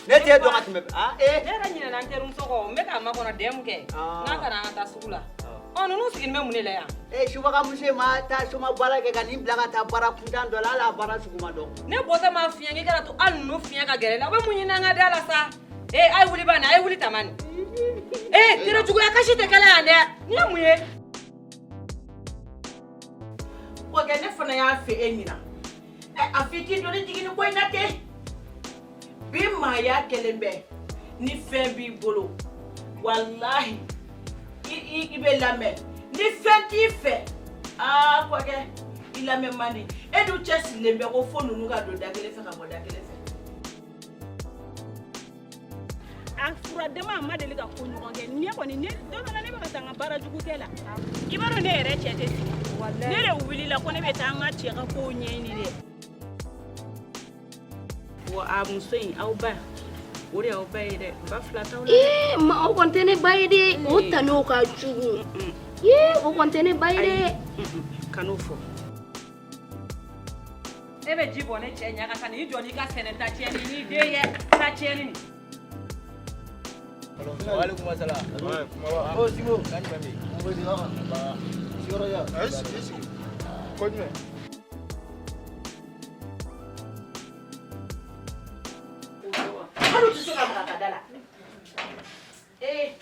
Ne t'e dɔn ka tɛmɛ ah ee. Ne yɛrɛ ɲinɛna n terimuso kɔ, n bɛ k'a makɔnɔ dɛmu kɛ. Ah. N'a ka na an ka taa sugu la. Ɔ, ninnu sigilen bɛ mun de la yan? Ee, subaga muso in ma taa soma baara kɛ ka nin bila ka taa baara kuntan dɔ la, hali a baara sugu ma dɔn. Ne bɔtɔ ma fiɲɛ k'i kana to hali ninnu fiɲɛ ka gɛrɛ i la. U bɛ mun ɲini an ka da la sa? Ee, a ye wuli bani, a ye wuli tamani. Ee, tere juguya kasi tɛ kɛlɛ yan dɛ. Nin ye mun ye? Kɔkɛ, ne fana y'a fɛ e ɲina ɛ, a f'i k'i doni jigin ni ko in na ten. Bi maaya kɛlen bɛ ni fɛn b'i bolo, walahi i bɛ lamɛn. Ni fɛn t'i fɛ, aa kɔkɛ, i lamɛn man di. E dun cɛsirilen bɛ ko fo ninnu ka don da kelen fɛ ka bɔ da kelen fɛ. A fura dama a ma deli ka ko ɲɔgɔn kɛ. Ne kɔni, ne don dɔ la, ne bɛ ka taa n ka baara jugu kɛ la, i b'a dɔn ne yɛrɛ cɛ tɛ sigi. Ne de wulila ko ne bɛ taa n ka cɛ ka kow ɲɛɲini dɛ. Wa a muso in, aw ba o de y'aw ba ye dɛ, ba fila t'aw la dɛ. Ee, ma o kɔni tɛ ne ba ye dɛ. O tan'o ka jugu. Ee, o kɔni tɛ ne ba ye dɛ. Kan'o fɔ. E bɛ ji bɔn ne cɛ ɲɛ kan ka n'i jɔ n'i ka sɛnɛ ta tiɲɛni n'i den ye ta tiɲɛni nin. Waaleykum salaam. Oh, Simo. Kan jumɛn bɛ yen? Sigiyɔrɔ ya. Ayi, sigi, i sigi. Ko jumɛn? Hali u tɛ se ka maga ka da la. Ee,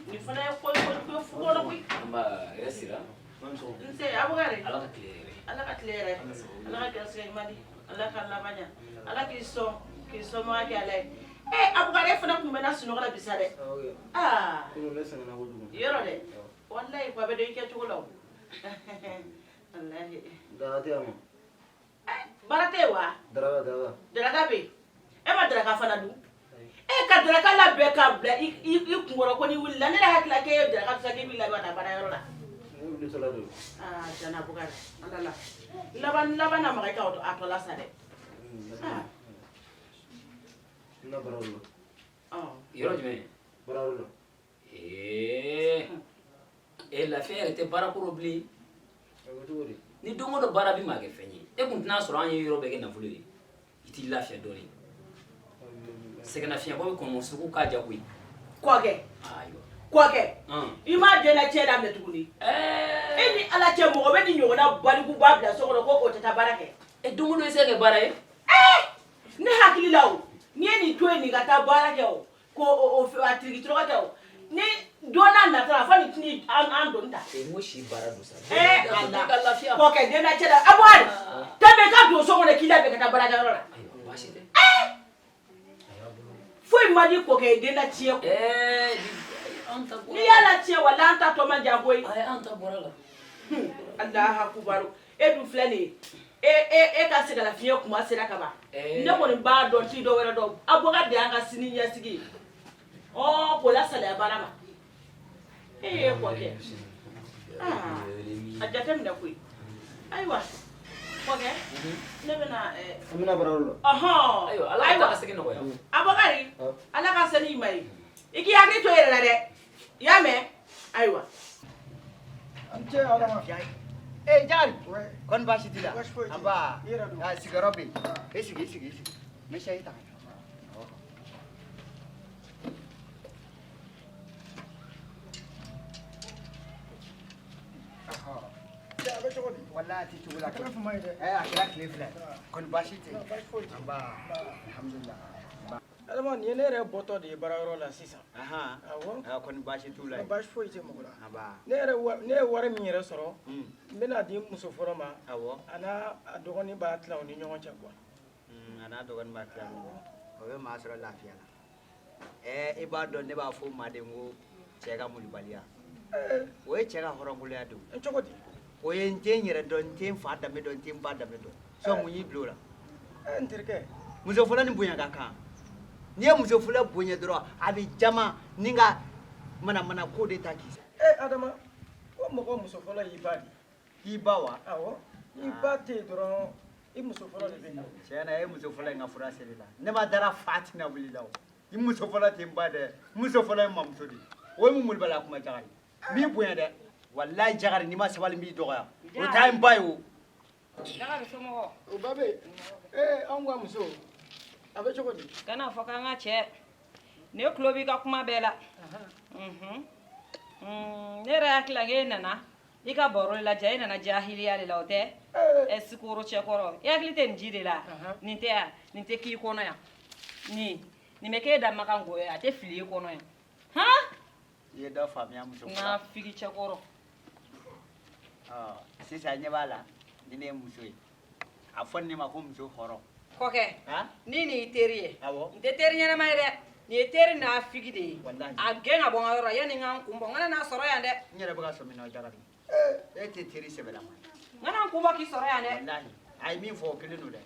nin fana ye ko ko fu kɔnɔ koyi. Nba, hɛrɛ sira. Nse, Abukari. Ala ka tile hɛrɛ. Ala ka tile hɛrɛ. Ala ka garisigɛ ɲuman di. Ala ka laban ɲa. Ala k'i sɔn k'i sɔnmaga kɛ Ala ye. Ee, Abukari, e fana tun bɛ na sunɔgɔ la bi sa dɛ. Aa. Kunun ne sɛgɛnna kojugu. Yɔrɔ dɛ, walayi, ko a bɛ dɔn i kɛcogo la o. Walayi. Daraka tɛ yan nɔ. Baara tɛ yen wa? Daraka, daraka. Daraka bɛ yen. E ma daraka fana dun? E ka daraka labɛn k'a bila i kunkɔrɔ ko n'i wulila, ne yɛrɛ hakili la k'e ye daraka dun sa, k'i b'i labɛn ka taa baarayɔrɔ la. Ne wulitɔla don. Aa, tiɲɛ na, Bukari, Ala la laban laban na maga i ka a tɔ la sa dɛ. Aa. N na baarayɔrɔ la. Yɔrɔ jumɛn? Baarayɔrɔ la. Ee, e lafiya yɛrɛ tɛ baara ko rɔ bilen. A bɛ cogo di? Ni don o don baara bɛ maa kɛ fɛn ye, e kun tɛna sɔrɔ an ye yɔrɔ bɛɛ kɛ nafolo ye. I t'i lafiya dɔɔnin. Sɛgɛnnafiɲɛbɔ bɛ kɔngɔ sugu k'a ja koyi. Kɔkɛ. Ayiwa. Kɔkɛ. I m'a denna cɛ daminɛ tuguni. E ni Ala cɛ, mɔgɔ bɛ ni ɲɔgɔnna balikuba bila so kɔnɔ ko o tɛ taa baara kɛ? E, don o don i se ka kɛ baara ye. Ne hakili la o, n'i ye nin to yen, nin ka taa baara kɛ o, ko o a tiriki tɔrɔkɔ kɛ o, ni don n'a nata la, fo nin tɛna an doni ta. Ee, n ko si baara don sa. Ee, Ala Ala ka lafiya. Kɔkɛ, denna cɛ la, Abukari, tɛmɛ i ka don so kɔnɔ k'i labɛn ka taa baarakɛyɔrɔ la. Ayiwa, baasi tɛ. Foyi man di kɔkɛ ye den na tiɲɛ kɔ. Ɛɛ, an ta bɔra. N'i y'a la tiɲɛ, wala an ta tɔ man jan koyi. Ayi, an ta bɔra la. Alaha kubaru, e dun filɛ nin ye, e ka sɛgɛnlafiɲɛ kuma sera ka ban. Ne kɔni b'a dɔn, t'i dɔ wɛrɛ dɔn, Abukari de y'an ka sini ɲɛsigi ye. Ɔ, k'o lasalaya baara ma. Ee, kɔkɛ, aa, a jateminɛ koyi. Ayiwa kɔkɛ, ne bɛna An bɛna baarayɔrɔ la. Ɔhɔn. Ayiwa, Ala ka taa ka segin nɔgɔya. Abukari, Ala ka sani ɲuman ye. I k'i hakili to i yɛrɛ la dɛ, i y'a mɛn? Ayiwa. An cɛ, Adama. Ee, Jari. Ouais. Kɔni baasi t'i la? Baasi foyi tɛ. Nba. I yɛrɛ dun? Ah, sigiyɔrɔ bɛ yen. E sigi, i sigi, i sigi. N bɛ sayi ta ka na. Cɛ, a bɛ cogo di? Walahi, a tɛ cogo la. A kɛra fama ye dɛ. Ɛ, a kɛra tile fila ye. Kɔni baasi tɛ yen? Baasi foyi tɛ. Nba, alhamdulilah. Adama, nin ye ne yɛrɛ bɔtɔ de ye baarayɔrɔ la sisan. Ahan. Awɔ. Ah, kɔni baasi t'u la yen? Baasi foyi tɛ mɔgɔ la. Nba. Ne yɛrɛ ne ye wari min yɛrɛ sɔrɔ, n bɛna di muso fɔlɔ ma. Awɔ. A n'a a dɔgɔnin b'a tila u ni ɲɔgɔn cɛ quoi. A n'a dɔgɔnin b'a tila ɲɔgɔn. O bɛ maa sɔrɔ lafiya la. Ɛɛ, i b'a dɔn, ne b'a fɔ maa de ko cɛ ka molibaliya. O ye cɛ ka hɔrɔnkoloya don. Cogo di? O ye n tɛ n yɛrɛ dɔn, n tɛ n fa danbe dɔn, n tɛ n ba danbe dɔn. Sɔn mun y'i bila o la? N terikɛ. Muso fɔlɔ ni bonya ka kan. N'i ye muso fɔlɔ bonya dɔrɔn, a bɛ jama ni ka manamana ko de ta k'i. Adama, ko mɔgɔ muso fɔlɔ y'i ba de ye. K'i ba wa? Awɔ. N'i ba tɛ yen dɔrɔn, i muso fɔlɔ de bɛ na. Tiɲɛ na, e muso fɔlɔ in ka fura seri la. Ne ma dara fa tɛna wuli la o. I muso fɔlɔ tɛ n ba dɛ. N muso fɔlɔ ye mamuso de ye. O ye mun molibaliya kuma, Jagari? N b'i bonya dɛ. Walayi Jagari, n'i ma sabali, n b'i dɔgɔya. O t'a n ba ye o. Jagari, somɔgɔw? O ba bɛ yen. Ee, anw ka muso. A bɛ cogo di? Kana fɔ k'an ka cɛ. Ne tulo b'i ka kuma bɛɛ la. Ne yɛrɛ hakili la k'e nana i ka baro de la ja e nana jahiliya de la o tɛ? Ɛ sikoro cɛkɔrɔ i hakili tɛ nin ji de la? Nin tɛ yan, nin tɛ k'i kɔnɔ yan. Nin bɛ k'e da makan goya a tɛ fili i kɔnɔ yan. Han? I ye dɔ faamuya muso N fɔlɔ. ka figi cɛkɔrɔ. Ɔ sisan ɲɛ b'a la ni ne ye muso ye a fɔ ne ma ko muso hɔrɔn. Kɔkɛ ni nin y'i teri ye. Awɔ. N tɛ teri ɲɛnama ye dɛ. Nin ye teri n'a figi de ye. Walahi. A gɛn ka bɔ n ka yɔrɔ la yanni n ka n kun bɔ n kana n'a sɔrɔ yan dɛ. N yɛrɛ bɛ ka sɔmi na Jagare. E tɛ teri sɛbɛlama ye. N kana n kun bɔ k'i sɔrɔ yan dɛ. Walahi a ye min fɔ o kelen don dɛ.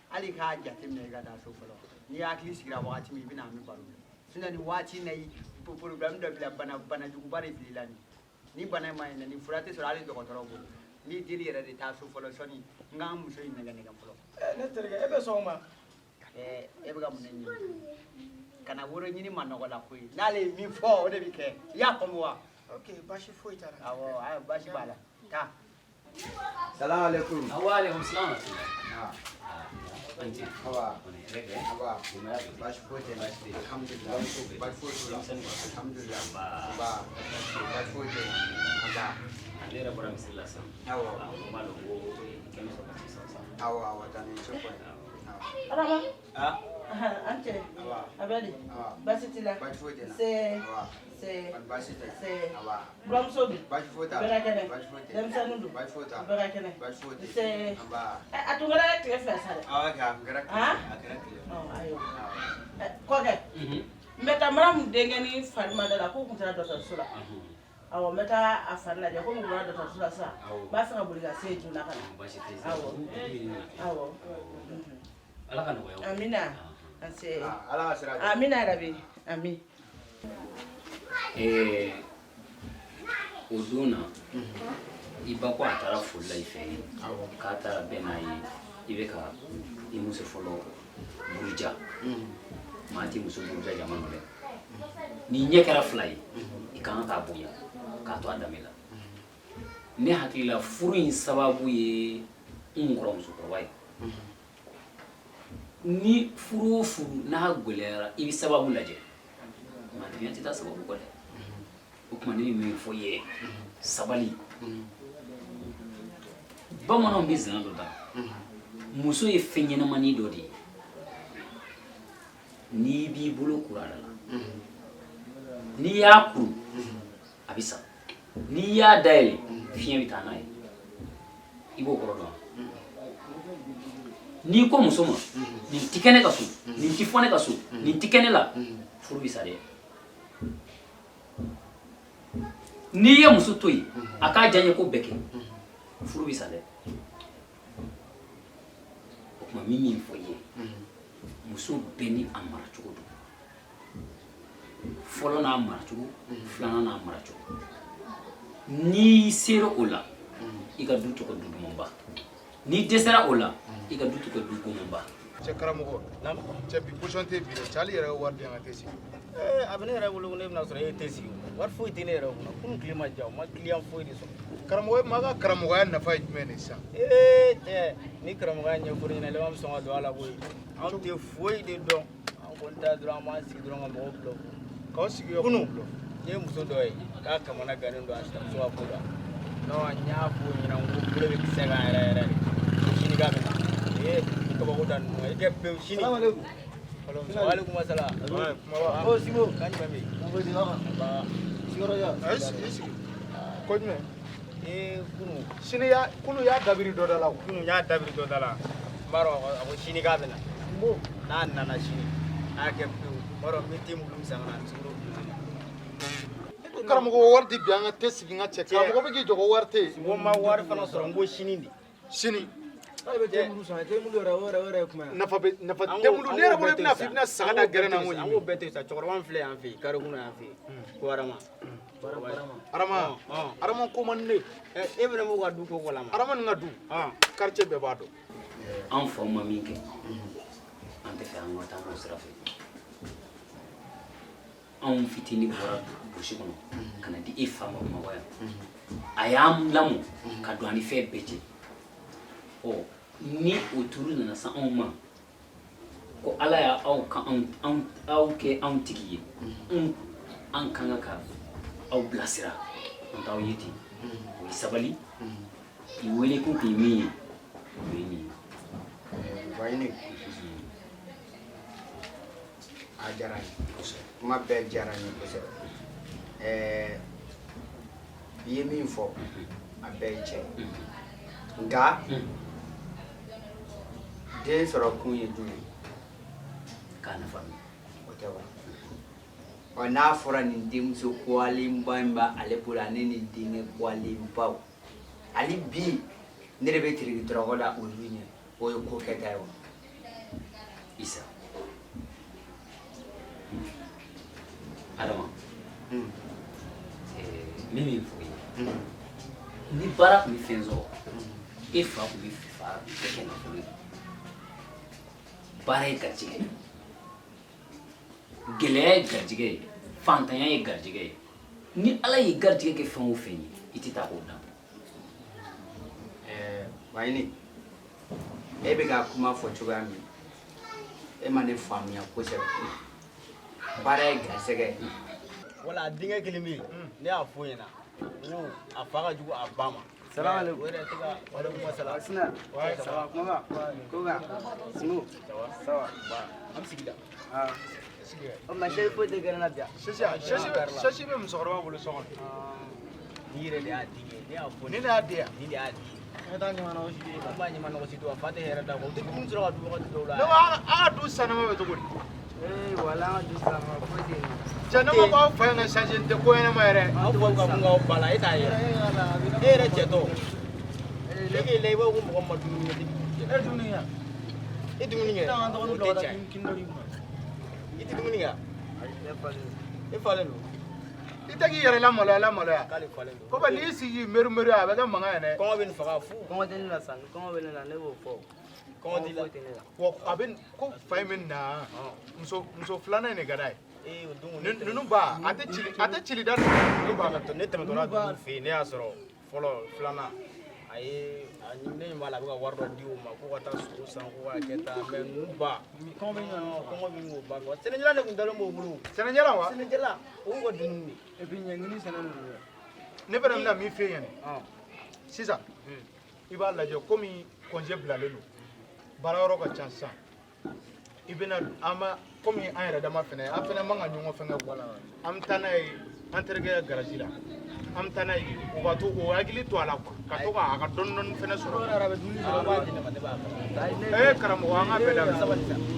Hali k'a jateminɛ i ka taa so fɔlɔ. N'i hakili sigira wagati min i bɛ na an bɛ baro kɛ. Sinon nin waati in na i problème dɔ b'i la bana juguba de bil'i la nin. Ni bana in ma ɲi nin fura tɛ sɔrɔ hali dɔgɔtɔrɔ bolo. N b'i deli yɛrɛ de taa so fɔlɔ sɔnni n ka n muso in nɛgɛ nɛgɛ fɔlɔ. Ne terikɛ e bɛ sɔn o ma? E bɛ ka mun de ɲini? Ka na woro ɲini ma nɔgɔ la koyi. N'ale ye min fɔ o de bɛ kɛ. I y'a faamu wa? Ok, baasi foyi t'a la. Awɔ, ayi baasi b'a la. Taa. Salam alaikum. Wa alaikum salam. Ah. Anti. Awa. Rege. Awa. Baasi foyi tɛ. Alhamdulillah. Baasi foyi t'u la. Alhamdulillah. Ba. Baasi foyi tɛ. Aba. Ne yɛrɛ bɔra misiri la sisan. Awɔ. N b'a dɔn ko kɛmɛ sɔrɔ ka sisan sisan. Awɔ awɔ taa ni ce kɔni. Adama. Ah. An cɛ. Awa. A bɛ di? Awa. Baasi t'i la? Baasi foyi tɛ n na. Se. Awa. Se. Kɔni baasi tɛ. Se. Awa. Buramuso dun? Baasi foyi t'a la. Bɛɛ ka kɛnɛ? Baasi foyi tɛ. Denmisɛnninw dun? Baasi foyi t'a la. Bɛɛ ka kɛnɛ? Baasi foyi tɛ. Se. Aba. Ɛ, a tun kɛra tile fila sa dɛ. Awɔ kɛ a tun kɛra tile. Han? A kɛra tile. Ɔ ayiwa. Ɛ, kɔkɛ. N bɛ taa Maramu denkɛ ni fari ma da la k'u tun taara dɔgɔtɔrɔso la. Awɔ, n bɛ taa a fari lajɛ komi u bɔra dɔgɔtɔrɔso la sisan. Awɔ. N b'a fɛ ka boli ka se yen joona ka na. Baasi tɛ. Awɔ. Awɔ. Ala ka nɔgɔya. Amina. Nse. Ala ka sira di. Amina yarabi. Ami. O don na i ba ko a taara foli la i fɛ yen k'a taara bɛn n'a ye i bɛ ka i muso fɔlɔ buruja maa tɛ muso buruja jama nɔ dɛ n'i ɲɛ kɛra fila ye i ka kan k'a bonya k'a to a danbe la ne hakili la furu in sababu ye n kɔrɔmusokɔrɔba ye ni furu o furu n'a gɛlɛyara i bɛ sababu lajɛ maaninfinya tɛ taa sababu kɔ dɛ o tuma ne bɛ min fɔ i ye sabali bamananw bɛ zana dɔ da muso ye fɛn ɲɛnamani dɔ de ye n'i b'i bolo kuru a da la n'i y'a kuru a bɛ sa n'i y'a dayɛlɛ fiɲɛ bɛ taa n'a ye i b'o kɔrɔ dɔn n'i ko muso ma nin ti kɛ ne ka so nin ti fɔ ne ka so nin ti kɛ ne la furu bɛ sa dɛ n'i ye muso to yen a k'a diyaɲɛ ko bɛɛ kɛ furu bɛ sa dɛ o tuma min min fɔ i ye muso bɛɛ ni a maracogo don fɔlɔ n'a maracogo filanan n'a maracogo n'i sera o la i ka du tɔgɔ du dumanba n'i dɛsɛra o la i ka du tɔgɔ du gomanba. Cɛ karamɔgɔ cɛ bi position tɛ bi dɛ cɛ hali yɛrɛ ye wari di yan ka te sigi. A bɛ ne yɛrɛ bolo ko ne bɛna sɔrɔ e tɛ sigi wari foyi tɛ ne yɛrɛ kunna kunun tile ma diya o ma client foyi de sɔrɔ. Karamɔgɔ e ma ka karamɔgɔya nafa ye jumɛn de sisan. Ee cɛ ni karamɔgɔya ɲɛfɔr'i ɲɛna laban bɛ sɔn ka don a la koyi anw tɛ foyi de dɔn an kɔni ta dɔrɔn an b'an sigi dɔrɔn ka mɔgɔw bulɔfu. K'aw sigi ka kunun n ye muso dɔ ye k'a kamana gannen don a sinamuso ka ko la non n y'a fɔ o ɲɛna n ko bolo bɛ kisɛ kan yɛrɛ yɛrɛ de sini k'a bɛ na ee kabako da ninnu i kɛ pewu sini. Salamaleykum. Waaleykum salam. O Sibo. Kan jumɛn bɛ yen? Ba. Sigiyɔrɔ jan. A ye sigi i sigi. Ko jumɛn? Ee kunun. Sini y'a kunun y'a dabiri dɔ da la o. Kunun y'a dabiri dɔ da la. N b'a dɔn a ko sini k'a bɛ na. N'a nana sini a y'a kɛ pewu. N b'a dɔn n bɛ te mulu san ka na a sukaro bilen. Karamɔgɔ wari di bi an ka te sigi n ka cɛ karamɔgɔ bɛ k'i jɔ ko wari tɛ yen. N ko n ma wari fana sɔrɔ n ko sini de. Sini. K'ale bɛ te mulu san te mulu yɛrɛ o yɛrɛ o yɛrɛ ye kuma ye. Nafa bɛ nafa te mulu ne yɛrɛ bolo i bɛna fɔ i bɛna saga da gɛrɛn na n ko An k'o bɛɛ to yen sa cɛkɔrɔba min filɛ yan fɛ yen kare kɔnɔ yan fɛ yen ko Adama. Adama Adama ko man di ne ye. E fana b'u ka du ko kalama. Adama nin ka du quartier bɛɛ b'a dɔn. An faw ma min kɛ an tɛ fɛ an ka taa n'o sira fɛ anw fitinin bɔra burusi kɔnɔ ka na di e fa ma Bamakɔ yan a y'an lamɔ ka don an ni fɛn bɛɛ cɛ ɔ ni o turu nana se anw ma Ko Ala y'a aw ka anw aw kɛ anw tigi ye. An ka kan ka aw bilasira. An t'aw ye ten. O ye sabali. I wele kun tun ye min ye, o ye nin ye. Baɲini, a diyara n ye kosɛbɛ, kuma bɛɛ diyara n ye kosɛbɛ. I ye min fɔ, a bɛɛ ye tiɲɛ ye, nka den sɔrɔ kun ye jumɛn ye? K'a nafa dɔn. O tɛ wa? Ɔ, n'a fɔra nin denmuso kuwalenba in b'ale bolo ani nin denkɛ kuwalenbaw, hali bi ne de bɛ tiriki tɔrɔkɔ la olu ɲɛ, o ye ko kɛta ye wa? Isa, Adama, n bɛ min fɔ i ye, ni baara tun bɛ fɛn sɔrɔ, e fa tun bɛ fa bɛɛ kɛ nafolo ye. Baara ye garijɛgɛ ye, gɛlɛya ye garijɛgɛ ye, fantanya ye garijɛgɛ ye. Ni Ala y'i garijɛgɛ kɛ fɛn o fɛn ye, i tɛ taa k'o dan. Baɲini, e bɛ ka kuma fɔ cogoya min, e ma ne faamuya kosɛbɛ. Baara ye garisɛgɛ ye. Wala a denkɛ kelen bɛ yen, ne y'a f'o ɲɛna n ko a fa ka jugu a ba ma. Salam alaikum. O yɛrɛ tɛ ka walekum salam. Sina. Ouais, ça va, kuma ko ba Simo. Ça va? Ça va. Ba, an bɛ sigi la. Ah. O ma seli foyi tɛ kɛra na bi yan. Sisi bɛ musokɔrɔba bolo so kɔnɔ. Ni yɛrɛ de y'a denkɛ, ne y'a fɔ. Ni ne y'a di yan. Ni de y'a di. An ka taa ɲamanɔgɔ si an b'a ɲamanɔgɔ si to a fa tɛ hɛrɛ da kɔ. U tɛ dumuni sɔrɔ ka dun wagati dɔw la. Ne ko an ka du sanama bɛ cogo di? Ee, wala an ka du sanama foyi tɛ yen. Cɛ, ne ma ko aw fa in ka changer, nin tɛ ko ɲɛnama yɛrɛ. Aw faw ka mun k'aw ba la, e t'a ye. E yɛrɛ cɛ tɔ. Ne k'e la, i b'a fɔ ko mɔgɔ ma dumuni kɛ depuis dugu jɛra. E dumuni kɛ? E dumuni kɛ? Ne ka dɔgɔnin O bila tɛ ka taa tiɲɛ ye. kini dɔ d'i ma. I tɛ dumuni kɛ? Ne falen don. E falen don. I tɛ k'i yɛrɛ lamaloya lamaloya. K'ale falen don. Ko n'i sigi meru meru, a bɛ kɛ mankan ye dɛ. Kɔngɔ bɛ nin faga fu. Kɔngɔ tɛ ne la sa, ni kɔngɔ bɛ ne la, ne b'o fɔ. Kɔngɔ t'i la. Foyi tɛ ne la. Wa a bɛ ko fa in bɛ na muso filanan in de ka d'a ye. Ee, o don Ninnu ba, a tɛ cili, a tɛ cili da ninnu ba. Ne tɛmɛtɔla dugu fɛ yen, ne y'a sɔrɔ fɔlɔ filanan a ye a ne ɲɛ b'a la, a bɛ ka wari dɔ di o ma ko ka taa sogo san, ko ka kɛ tan, mais ninnu ba, Kɔngɔ bɛ ɲɔgɔn na. Kɔngɔ bɛ k'o ba kɔ. Sɛnɛjalan de tun dalen b'o bolo. Sɛnɛjalan wa? Sɛnɛjalan, o y'u ka dumuni de ye. Et puis ɲɛngini sɛnɛ ninnu dɛ. Ne fana bɛna min f'e ɲɛna sisan, i b'a lajɛ komi congé bilalen don, baarayɔrɔ ka ca sisan, i bɛna an ma komi an yɛrɛ dama fɛnɛ, an fɛnɛ man ka ɲɔgɔn fɛngɛ quoi. An bɛ taa n'a ye an terikɛ ka garage la, an bɛ taa n'a ye, o ka to o hakili to a la quoi, ka to ka a ka dɔɔni dɔɔni fɛnɛ sɔrɔ. Dɔw yɛrɛ bɛ dumuni sɔrɔ. A b'a di ne ma, ne b'a kɛ. Ee karamɔgɔ, an k'a bɛɛ dabila,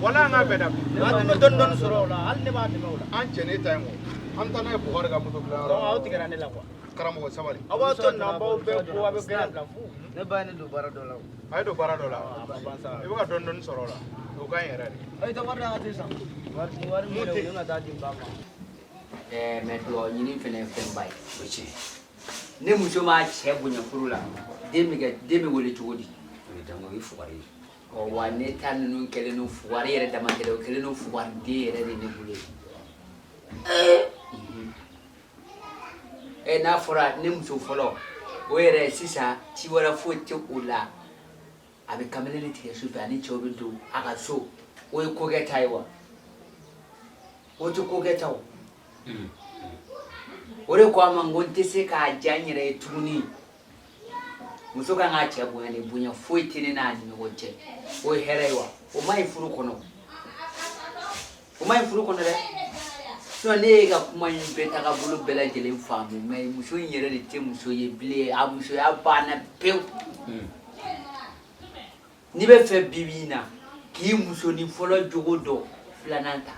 wala an k'a bɛɛ dabila. A tun bɛ dɔɔni dɔɔni sɔrɔ o la, hali ne b'a dɛmɛ o la. An cɛ ne ta in kɔ, an bɛ taa n'a ye Bukari ka moto dilanyɔrɔ. Donc aw tigɛra ne la quoi. Karamɔgɔ, sabali. Aw b'a to nin na, an b'aw bɛɛ ko a bɛ gɛrɛ bila fu. Ne ba ye ne don baara dɔ la o. A ye don baara dɔ la. A ma ban sa. I bɛ ka dɔɔni dɔɔni sɔrɔ o la, o ka ɲi yɛrɛ de. E tɛ wari d'an ka te san. Wari wari min Mun tɛ? ne bɛna taa di n ba ma. Mais dugawu ɲini fɛnɛ ye fɛnba ye. O ye tiɲɛ ye. Ne muso m'a cɛ bonya furu la, den bɛ kɛ, den bɛ wele cogo di? O ye dango, o ye fugari ye. Ɔ wa, ne ta ninnu kɛlen don fugari yɛrɛ dama tɛ dɛ, o kɛlen don fugariden yɛrɛ de ne bolo ye. Ɛ, n'a fɔra ne muso fɔlɔ, o yɛrɛ sisan ci wɛrɛ foyi tɛ o la, a bɛ kamalen de tigɛ sufɛ ani cɛw bɛ don a ka so, o ye kokɛ ta ye wa? O tɛ kokɛ ta o. O de ko a ma, n ko n tɛ se k'a diya n yɛrɛ ye tuguni. Muso kan k'a cɛ bonya de, bonya foyi tɛ ne n'a ni ɲɔgɔn cɛ, o ye hɛrɛ ye wa? O ma ɲi furu kɔnɔ, o ma ɲi furu kɔnɔ dɛ. Sinon ne ye ka kuma in bɛɛ tagabolo bɛɛ lajɛlen faamu, mais muso in yɛrɛ de tɛ muso ye bilen, a musoya banna pewu. N'i bɛ fɛ bi bi in na k'i musonin fɔlɔ jogo dɔn, filanan ta,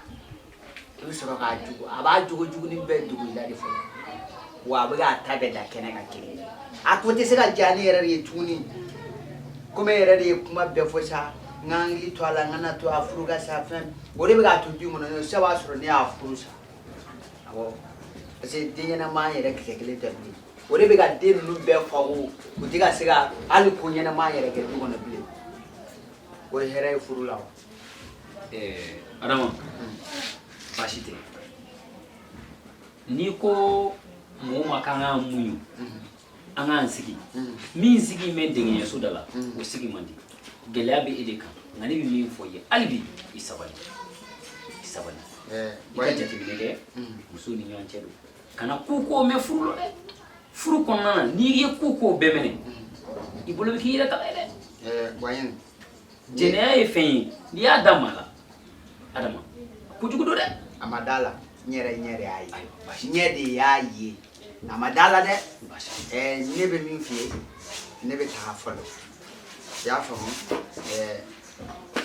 i bɛ sɔrɔ k'a jogo, a b'a jogo jugunin bɛɛ dogo i la de fɔlɔ, wa a bɛ k'a ta bɛɛ da kɛnɛ kan kelen. A ko tɛ se ka diya ne yɛrɛ de ye tuguni, komi e yɛrɛ de ye kuma bɛɛ fɔ sa, n ka hakili to a la, n kana to a furu ka sa fɛn, o de bɛ k'a to du kɔnɔ. Sisan b'a sɔrɔ ne y'a furu sa, awɔ, parce que den ɲɛnama yɛrɛ kisɛ kelen tɛ bilen. O de bɛ ka den ninnu bɛɛ fago, u tɛ ka se ka hali ko ɲɛnama yɛrɛ kɛ du kɔnɔ bilen. O ye hɛrɛ ye furu la wa? Adama, baasi tɛ. N'i ko mɔgɔ ma k'an k'an muɲu, an k'an sigi, min sigi bɛ dɛgɛɲɛso da la, o sigi man di. Gɛlɛya bɛ e de kan. Nka ne bɛ min fɔ i ye hali bi, i sabali, i sabali, i ka jateminɛ kɛ musow ni ɲɔgɔn cɛ. Don kana ko ko mɛn furu la dɛ. Furu kɔnɔna na, n'i ye ko ko bɛɛ minɛ, i bolo bɛ k'i yɛrɛ ta ye dɛ. Bɔɲɛ. Jɛnɛya ye fɛn ye, n'i y'a da maa la, Adama, kojugu don dɛ. A ma da la, n yɛrɛ ɲɛ de y'a ye, ɲɛ de y'a ye, a ma da la dɛ. Ne bɛ min f'i ye, ne bɛ taga fɔlɔ, i y'a faamu?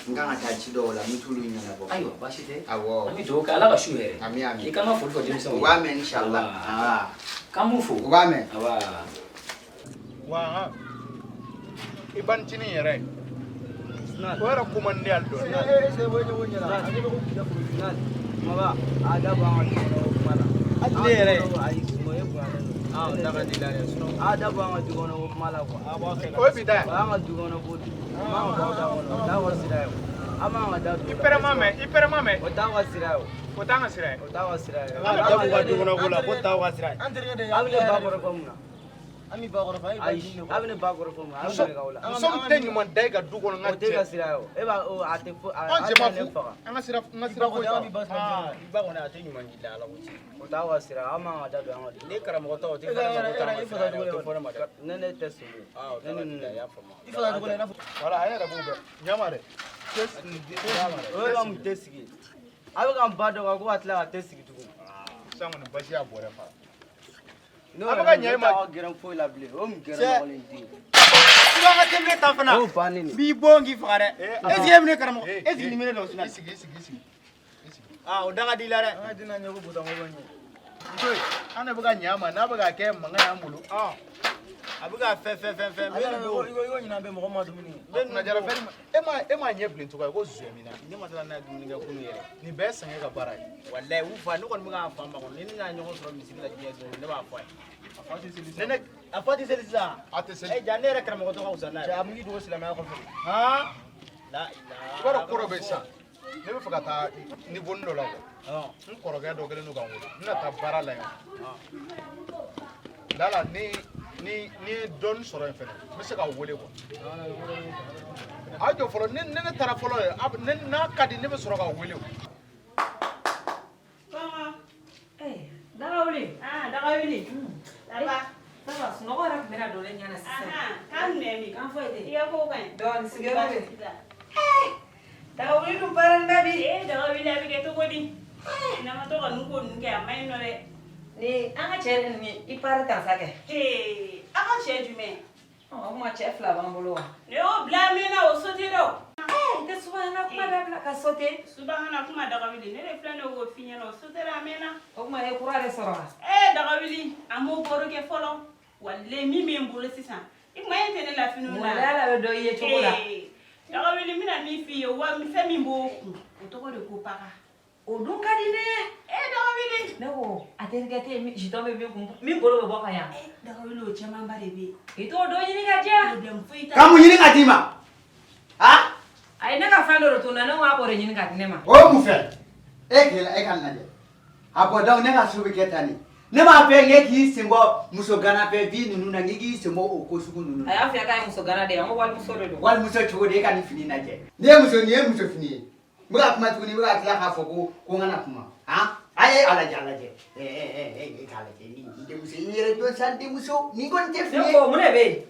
N kan ka taa ci dɔw la, n bɛ t'olu ɲɛnabɔ. Ayiwa, baasi tɛ. Awɔ. An bɛ dugawu kɛ, Ala ka su hɛrɛ. Ami, ami. I kan ka foli fɔ denmisɛnw ye. U b'a mɛn, inshallah. Awa. K'an b'u fo. U b'a mɛn. Awa. Wa i banicinin yɛrɛ, o yɛrɛ ko man di ne hali dɔɔni. Maba, a da bɔ an ka du kɔnɔ o kuma la. Hali ne yɛrɛ. Ayi, Sumo, e bonyalen don. Ah, o da ka di la dɛ, sinon. A da bɔ an ka du kɔnɔ o kuma la quoi. A b'a kɛ. O ye bi ta ye. O y'an ka du kɔnɔ ko de ye. An b'an ka baw da kɔnɔ, o t'aw ka sira ye o. An b'an ka da don. I pɛrɛma mɛn, i pɛrɛma mɛn. O t'aw ka sira ye o. O t'an ka sira ye. O t'aw ka sira ye. An da b'u ka du kɔnɔ ko la, ko t'aw ka sira ye. An terikɛ de ye. A bɛ ne ba kɔrɔ fɔ mun na? An b'i ba kɔrɔ fɔ, an Ayi, a bɛ ne ba kɔrɔ fɔ mun na? A bɛ mun de k'aw la? Muso min tɛ ɲuman da i ka du kɔnɔ, n ka O t'e ka cɛ. sira ye o. E b'a o a tɛ fo a An a cɛ ma tɛ ne fu. faga. An ka sira, n ka sira foyi t'a la. I ba kɔni, a tɛ ɲuman k'i la, Ala ko tiɲɛ. O t'aw ka sira ye. Aw man kan ka da don an ka du kɔnɔ. Ne karamɔgɔ ta, o tɛ fɔ ne ma ko t'an ka sira ye dɛ, o tɛ fɔ ne ma dɛ. Ne tɛ Sumu ye. Ah, o Ne da ka ni di la, ninnu. i y'a faamu. I fasa cogo la i n'a fɔ. Wala, a yɛrɛ b'o bɛɛ. Ɲama dɛ. O ye ka mun tɛ sigi? A bɛ ka n ba dɔgɔya ko ka tila ka tɛ sigi tugun. Sisan kɔni, basi y'a bɔrɛ fa. N'o A bɛ yɛrɛ ka ne ɲɛ i t'aw ma. ka gɛrɛn foyi la bilen. O mun gɛrɛn Cɛ. nɔgɔlen den. I b'an ka tɛmɛ ta fana. O y'o bannen de. N b'i bon k'i faga dɛ. Est ce que e bɛ ne karamɔgɔ? Eh, Est ce que nin bɛ ne dɔn Sinali? I sigi, i sigi, i sigi. Ah, o da ka di i la dɛ. An ka diinɛ ɲɛ ko busan ko bɛ ɲɛ. Muso ye, an de bɛ ka ɲɛ a ma, n'a bɛ ka kɛ mankan y'an bolo. A bɛ ka fɛn fɛn fɛn fɛn. A yɛrɛ i ko ɲinan bɛ mɔgɔ ma dumuni kɛ. Kunajara fɛn ma, e ma ɲɛ bilen cogoya ko zɔmina. Ne ma taa n'a ye dumuni kɛ kunun yɛrɛ. Nin bɛɛ ye sɛgɛn ka baara ye. Walayi, u fa, ne kɔni bɛ k'a fa makɔnɔ. Ni ne n'a ɲɔgɔn sɔrɔ misiri la diɲɛ don, ne b'a fɔ a ye. Ne ne A fa tɛ seli sisan. A tɛ seli. Eh, ja ne yɛrɛ karamɔgɔ tɔ ka fisa n'a ye. Cɛ, a bɛ k'i dogo silamɛya kɔfɛ. Han? La ilaha. I b'a dɔn ko dɔ bɛ yen sisan. Ne bɛ fɛ ka taa niveau dɔ la quoi. N kɔrɔkɛ dɔ kɛlen don ka n wele. N bɛna taa baara la yen. Lala, ni ye dɔɔni sɔrɔ yen fɛnɛ, n bɛ se k'aw wele quoi. A jɔ fɔlɔ, ni ne taara fɔlɔ yɛrɛ, a bɛ- ne n'a ka di, ne bɛ sɔrɔ k'aw wele o. Daga wuli. Ah, daga wuli. Ça va? Ça va, sunɔgɔ yɛrɛ tun bɛna don ne ɲɛ na sisan. K'an nɛ min. Kan foyi tɛ. I ka ko ka ɲi. Dɔɔni, sigiyɔrɔ bɛ. Baasi t'i la. Daga wuli dun baaralen bɛ bi. Ee, daga wuli, a bɛ kɛ cogo di? N'an ma to ka ninnu ko ninnu kɛ, a man ɲi nɔ dɛ. Ni an ka cɛ ni i pari tan sa kɛ. Ee, aw ka cɛ jumɛn? Ɔ, o tuma cɛ fila b'an bolo wa? Ne y'o bila a mɛnna, o sotera o. I tɛ subahana kuma dabila ka sote. Subahana kuma, daga wuli, ne de filɛ nin ye k'o f'i ɲɛna, o sotera a mɛnna. O tuma e kura de sɔrɔ wa? Ee, daga wuli, a m'o baro kɛ fɔlɔ. Walayi, min bɛ n bolo sisan, i kuma e tɛ ne lafiniw na. Walayi, Ala bɛ dɔ i ye cogo la. Ee, daga wuli, n bɛna min f'i ye, wa fɛn min b'o kun, o tɔgɔ de ko paga. O dun ka di ne ye. Ee, daga wuli. Ne ko a terikɛ tɛ yen, jitɔn bɛ min kun, min bolo bɛ bɔ ka yan. Daga wuli, o camanba de bɛ yen. I t'o dɔ ɲini ka diya. Problème foyi t'a Ka mun ɲini ka d'i ma? Ha? A ye ne ka fɛn dɔ de tun na, ne ko a k'o de ɲini ka di ne ma. O ye mun fɛn? E k'i la, e ka lajɛ. A bɔ donc ne ka so bɛ kɛ tan de. Ne m'a fɛ e k'i sen bɔ muso gana fɛ vie ninnu na, k'i k'i sen bɔ o ko sugu ninnu A na. y'a f'i ye k'a ye muso gana de ye, n ko walimuso de don. Walimuso cogo di? E ka nin fini lajɛ. Nin ye muso, nin ye muso fini ye. N bɛ ka kuma tuguni, i bɛ ka tila k'a fɔ ko n kana kuma. Han? A ye a lajɛ, a lajɛ. Ɛ ɛ ɛ, e k'a lajɛ ni n denmuso, i yɛrɛ dɔn sa n denmuso. Nin kɔni tɛ fini Ne ye. ko mun de bɛ yen?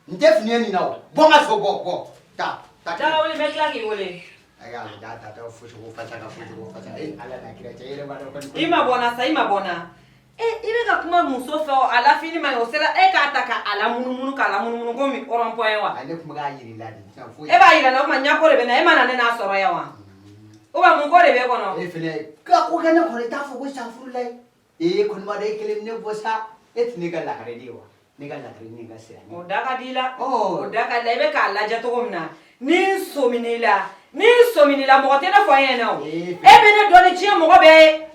Nin tɛ fini ye nin na o. Bɔ n ka so, bɔ bɔ. Taa taa. Daga wuli, n bɛ tila k'i wele. A y'a lajɛ, a tatɔ fosogo fasa ka fosogo fasa. E Ala n'a kira cɛ, e yɛrɛ b'a dɔn kɔni. I ma bɔ n na sa, i ma bɔ n na. E, i bɛ ka kuma muso fɛ o, a lafini ma ɲi, o sera e k'a ta k'a lamunumunu k'a lamunumunu komi rond point wa? A ne tun bɛ k'a yir'i la de. Sisan foyi. E b'a yira n na, o tuma ɲako de bɛ n na, e ma na ne n'a sɔrɔ yan wa? O b'a mun ko de b'e kɔnɔ? E fɛnɛ ka ko kɛ ne kɔrɔ, i t'a fɔ ko sa furu la ye. Ee, kɔni b'a dɔn e kelen ne bɔ sa. E tɛ ne ka lakare de ye wa? Ne ka lakare ni ne ka sira. O da ka di i la. Ɔ. O da ka di i la, i bɛ k'a lajɛ cogo min na. Ni n sɔmin'i la, ni n sɔmin'i la, mɔgɔ tɛ ne fɔ e ɲɛna o. Ee, E bɛ ne dɔn ni diɲɛ mɔgɔ bɛɛ ye.